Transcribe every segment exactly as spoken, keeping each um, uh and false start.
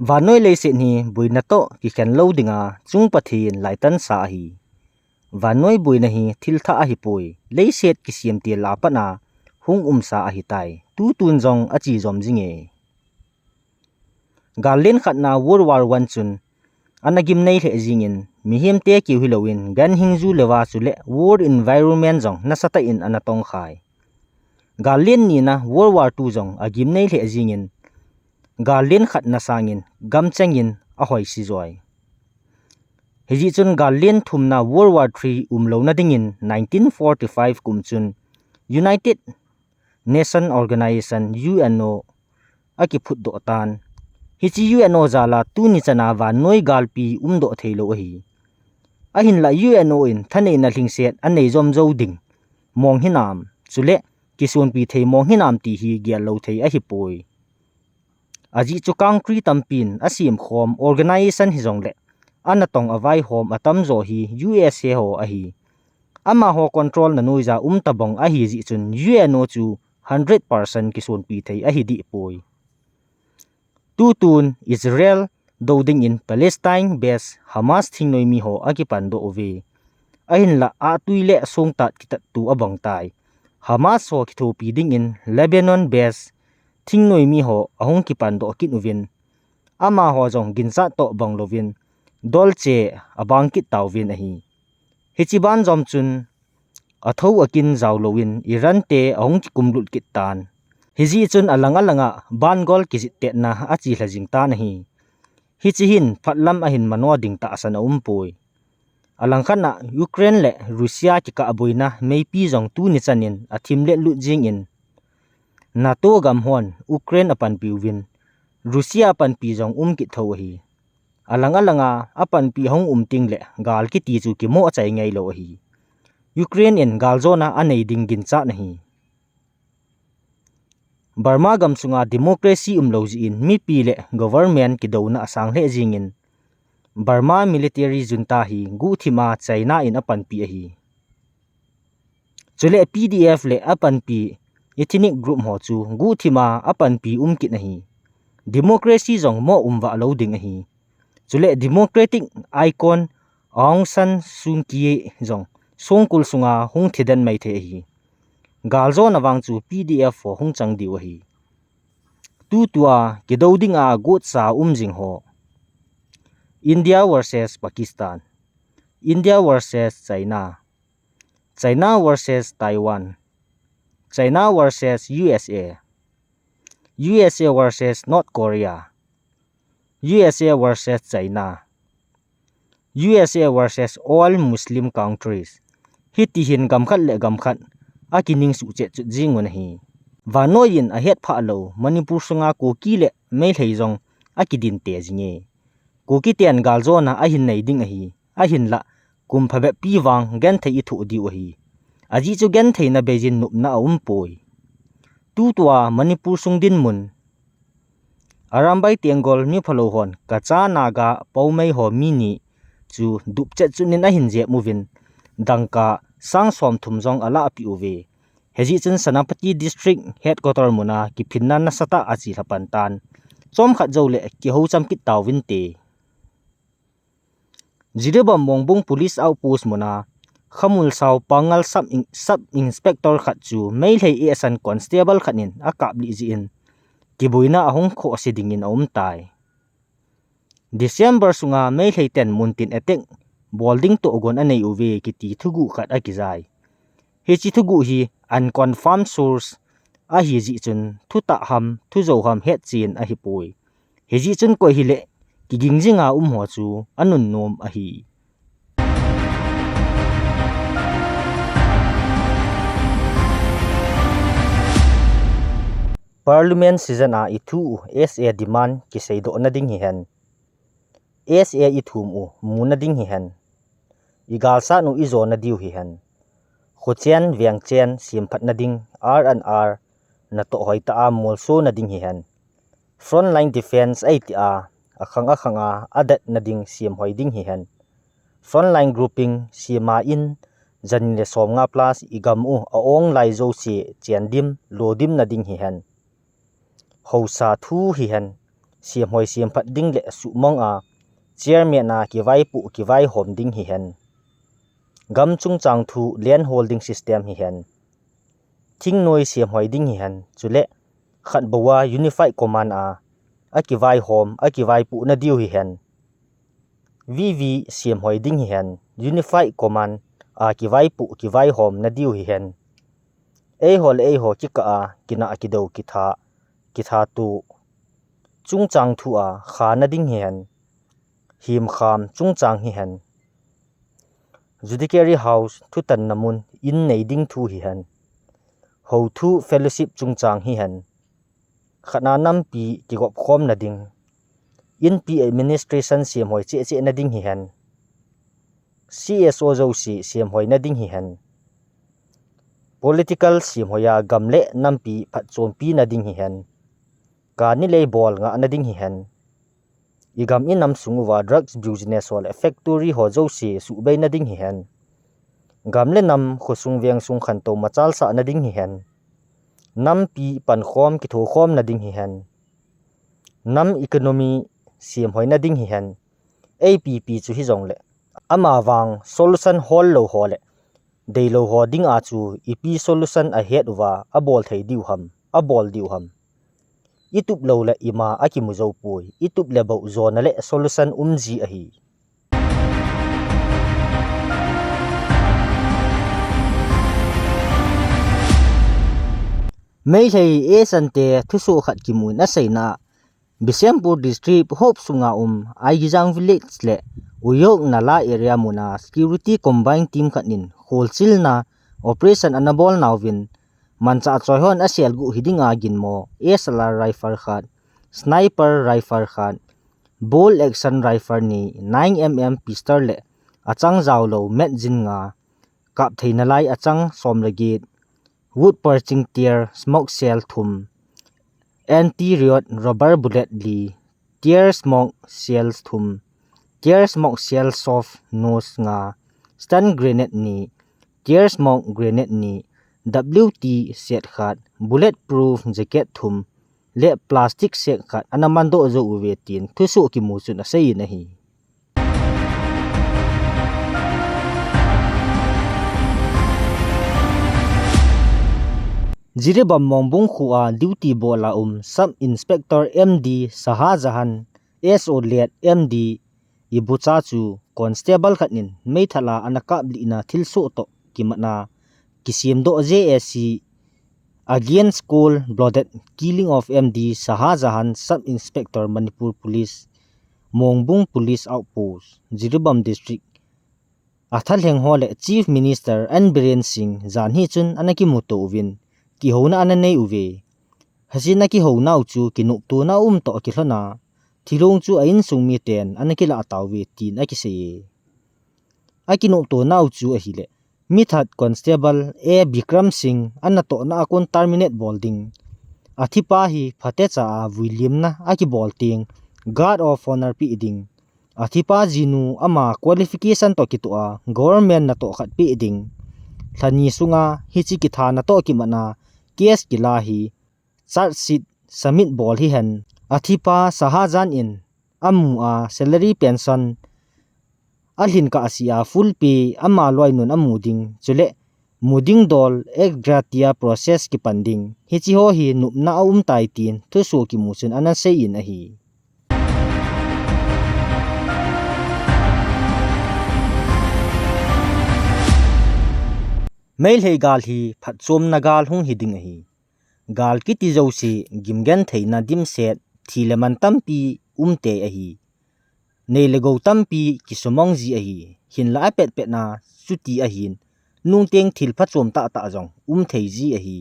Vannoi leiset hi boina toh kikhen lou dinga chung Pathen laitan sa ahi. Vannoi boina hi thil thah ahipoi, leiset kisem til a pat a hung umsa ahitai. Tutun jong ache jom jinge. Gal len khatna World War One chun ana gimnei lheh jingin, mihemte keu hilouvin ganhing ju le va chule war environment jong nasatah in ana tongkhai. Gal len nina World War Two jong agimnei lheh jingin, gal len khatna sangin gamchengin ahoise joi. Hijeh chun gal len thumna World War Three umlouna dingin nineteen forty-five kum chun United Nation Organization, U N O, akiphutdoh tan. Hiche U N O jal a tuni chan a vannoi galpi umdoh theilou ahi. Ahinla U N O in thaneina lhingset anei jom jou ding mong hinam, chule kisonpi thei mong hinam ti hi gel lou thei ahipoi. Ajeh chu country tampin asemkhom organization hijongle anatong avaihom atamjo hi U S A ho ahi. Amaho control na noija um tabang ahi jeh chun U N O chu hundred percent kisonpi thei ahi dehpoi. Tutun Israel dou dingin Palestine base Hamas thingnoimi ho akipandoh uve. Ahinla ahtui le songtat kitattu abangtai. Hamas ho kithopi dingin Lebanon base thingnoimi ho ahung kipandoh kit uvin, amaho jong ginchat toh bang louvin dolche abang kit tauvin ahi. Hiche banjom chun athou akin jao louvin Iran te ahung kikumlut kit tan. Hijeh chun alang alanga bangol kijihtetna achelha jing tan ahi. Hiche hin phatlam ahin mano ding tahsan aumpoi. Alangkhat a Ukraine le Russia kikahboina meipi jong tuni chanin athimlet lut jingin, NATO gam hon Ukraine apanpi uvin, Russia panpi jong um kit thou ahi. Alang alanga apanpi ahung um tengle gal kiti chu kimoh achai ngailou ahi. Ukraine in galjona anei ding ginchat ahi. Burma gamsunga democracy umlou jeh in mipi le government kidouna asang lheh jingin, Burma military junta hi guhthima China in apanpi ahi. Chule P D F le apanpi ethnic group ho chu guhthima apanpi um kit ahi. Democracy jong mo umvah lou ding ahi. Chule democratic icon Aung San Suu Kyi jong songkul sunga hung thiden maithei ahi. Galjona vang chu P D F ho hung chang diu ahi. Tutua kidou dinga gotsa um jing ho: India versus Pakistan, India versus China, China versus Taiwan, China versus U S A, U S A versus North Korea, U S A versus China, U S A versus all Muslim countries. Hiti hin gamkhat le gamkhat akining suhchet chut jing un ahi. Vannoi in ahetphah lou Manipur sunga Kuki le Meitei jong akidinte jinge. Kuki ten galjona ahin nei ding ahi. Ahinla kum phabep pi vang genthei ithoh diu ahi. Ajeh chu gentheina beiyin nopna aumpoi. Tutua Manipur sung dinmun, Arambai Tenggol miphalou hon Kacha Naga Poumai ho mi ni chu dupchet chun in ahin jep uvin, dangka sang somthum jong alahpeh uve. Hijeh chun Senapati District Headquarter muna kiphinna nasatah achelha pan tan. Chomkhat joule kihoucham kit tauvinte. Jiribam Mongbung Police Outpost muna Khamulsao Pangal Sub In-, Sub Inspector khat chu Meitei ehsan constable khat in akaplih jeh in kiboina ahung khohse dingin aumtai. December sunga Meitei ten muntin attack bol ding tohgon anei uve kiti thuguh khat akijai. Hiche thuguh hi unconfirmed source ahi jeh chun thutah ham thujou ham hetchen ahipoi. Hijeh chun koi hile kiging jinga um ho chu anunnom ahi. Parliament session a ithu u S A demand kiseidohna ding hihen, S A ithum u muna ding hihen, igalsat u ijona diu hihen, khochen vengchen semphatna ding R and R natoh hoitah a molsona ding hihen, frontline defense aiti a, akhang akhang a adatna ding semhoi ding hihen, frontline grouping sema in, jani le somnga plus igam u a-ong lai jouse chendim lodimna ding hihen, haosa thu hihen, semhoi semphat ding le suhmong a chairman a kivaipoh kivaihom ding hihen. Gam chungchang thu land holding system hihen. Thingnoi semhoi ding hihen. Chule khat bou a unified command a akivaihom, akivaipoh nadiu hihen. V V semhoi ding hihen. Unified command a kivaipoh kivaihom nadiu hihen. Eiho le eiho kikah a kinah kidou kitha, kitha tu. Chungchang thu a kha nading hihen. Himkham chungchang hihen. Judiciary House thutanna mun in nei ding thu hihen. Houthu fellowship chungchang hihen. Khatna nampi kigop khom nading. Inpi administration semhoi cheh cheh nading hihen. C S O jouse semhoi nading hihen. Political semhoi a gam le nampi phatchompi nading hihen. Kani lei bol ngah nading hihen. I gam i nam sung uva drugs business ho le factory ho jouse suhbei nading hihen. Gam le nam khosung vengsung khantou machal sah nading hihen. Nampi pankhom kithokhom nading hihen. Nam economy semhoi nading hihen. Eipipi chu hijongle amavang solution hol lou ho le deilou ho ding a chu ipi solution ahet uva abol thei diu ham, abol diu ham. I tup lou le ima akimu jou poi, i tup le bou jona le solution umji ahi. Meilhei Esante thusoh khat kimun aseina a, Bishnupur District hop sunga um Aigijang Village le Uyok Nala area muna security combined team khat in kholchilna operation anabol nauvin, manchah choi hon aselguh hidinga ginmo S L R rifle khat, sniper rifle khat, bolt action rifle ni, nine M M pistol le achang jaolou magazine nga, kap theina lai achang som le get, wood perching tear smoke shell thum, anti-riot rubber bullet li, tear smoke shells thum, tear smoke shell soft nose nga, stun grenade ni, tear smoke grenade ni, W T set khat, bulletproof jacket thum, le plastic sack khat anamandoh jou uve tin thusoh kimu chun aseiyin ahi. Jiribam Mongbung khoa duty bola um Sub Inspector M D Sahajahan S O late M D ibucha chu constable khat in meithal a anakap lihna thilsoh toh kimatna kisemdoh J A C against cold blooded killing of M D Sahajahan Sub Inspector Manipur Police Mongbung Police Outpost Jiribam District athalheng ho le Chief Minister N Biren Singh janhi chun anakimuto uvin kihouna ananei uve. Hijeh a kihounau chu kinoptona um toh kilhona thilong chu a insung miten anakilah tauve tin akiseiye. Akinoptonau chu ahile mithat constable A Bikram Singh anatohna akon terminate bol ding, athipa hi phatecha a vuilimna akibol teng guard of honour peh ding, athipa jinu ama qualification toh kitoh a government natoh khat peh ding, lhani sunga hiche kithana toh kimatna case kila hi charge sheet submit bol hihen. Athipa Sahajan in amu a salary pension alhin kahsea full pay ama loinun amu ding chule muding dol ex gratia process kipan ding hiche ho hi nopna aumtai tin thusoh kimu chun anaseiyin ahi. Meilhei gal hi phatchomna gal hung hiding ahi. Gal kiti jouse gimgentheina dimset thi le man tampi umtei ahi. Nei le gou tampi kisumong ji ahi. Hinla apetpetna chuti ahin nungteng thil phachom tahtah jong umthei ji ahi.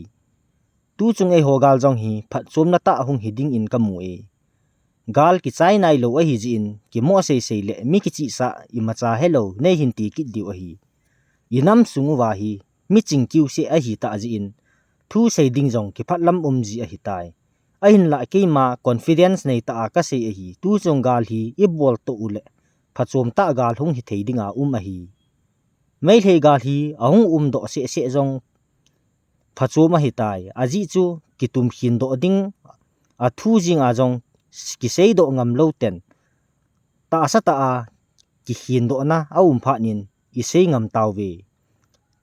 Tuchung eiho gal jong hi phatchomna tah hung hiding in kamu e. Gal kichai nailou ahijeh in kimoh seisei le mi kichihsah imacha helou neihin ti kit diu ahi. Inam sung uva hi miching kiuseh ahitah jeh in thusei ding jong kiphatlam umji ahitai. Ahinlah keima confidence neitah a kasei ahi, tuchung gal hi iboltoh uleh phachomtah gal hung hithei dinga um ahi. Meilhei gal hi ahung umdoh sehseh jong phachom ahitai, ajeh chu kitumkhindoh ding athu jinga jong kiseidoh ngam lou ten tahsa tah a kikhendohna a um phat in i sei ngam tauve.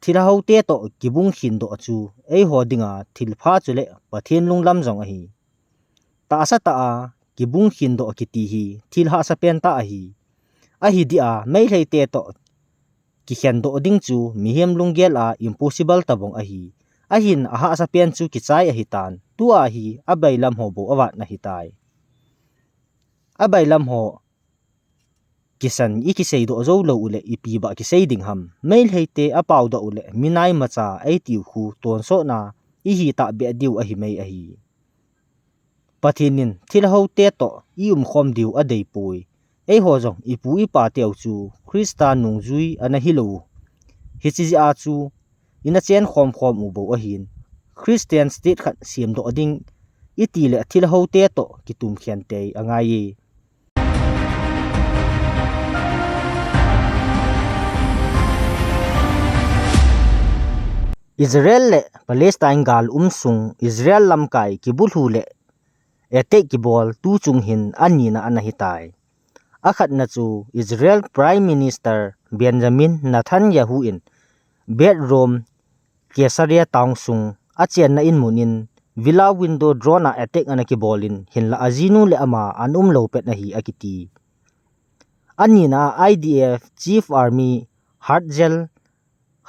Thilha hote toh kibung khendoh chu eiho dinga thilpha chule Pathen lunglam jong ahi. Tahsa tah a kibung khendoh kiti hi thil hahsa pen tah ahi. Ahi dia Meiteite toh kikhendoh ding chu mihem lunggel a impossible tabang ahi. Ahin ahahsa pen chu kichai ahitan. Tua hi abailam ho bou avat ahitai. Abailam ho kisan i kiseidoh jou lou uleh ipi bah kisei ding ham. Meiteite apaodoh uleh minai macha eitiu khu tonsot na ihi tahbeh diu ahi mai ahi. Pathen in thilha hote toh i umkhom diu adeipoi. Eiho jong ipu ipa teu chu Christa nungjui ana hilou u. Hiche jeh a chu ina chen khomkhom u bou ahin. Christian state khat semdoh ding iti leh thilha hote toh kitum khen tei angai e. Israel le Palestine gal um sung Israel lamkai kibulhu le attack kibol tuchung hin anina ana hitai. Akhatna chu Israel Prime Minister Benjamin Netanyahu in bedroom Caesarea town sung achenna in mun in villa window drone a attack ana kibol in hinlah ajinu le ama ana umlou pet ahi akiti. Anina a I D F Chief Army Herzel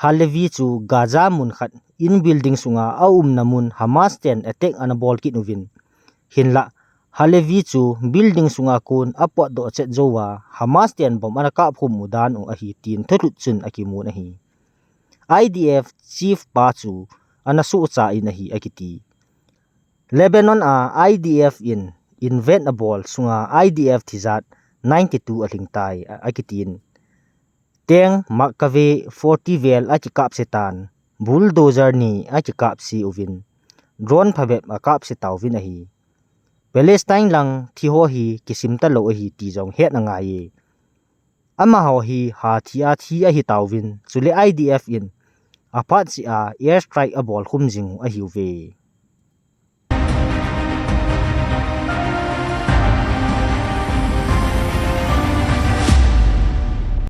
Halevi chu Gaza mun khat in building sunga aumna mun Hamas ten attack ana bol kit uvin. Hinlah Halevi chu building sunga kon apotdoh chet jouva Hamas ten bomb ana kapkhum u dan u ahi tin thutlut chun akimun ahi. I D F chief pa chu ana suhcha in ahi akiti. Lebanon a I D F in invade abol sunga I D F thijat ninety two alhingtai akitin. Tank Makabe forty vel akikapse tan, bulldozer ni akikapse uvin, drone phabep akapse tauvin ahi. Palestine lang thiho hi kisimta lou ahi ti jong hetna angaiye. Amaho hi hathi a thi ahitauvin, chule I D F in aphat cheh a airstrike abolkhum jing u ahiuve.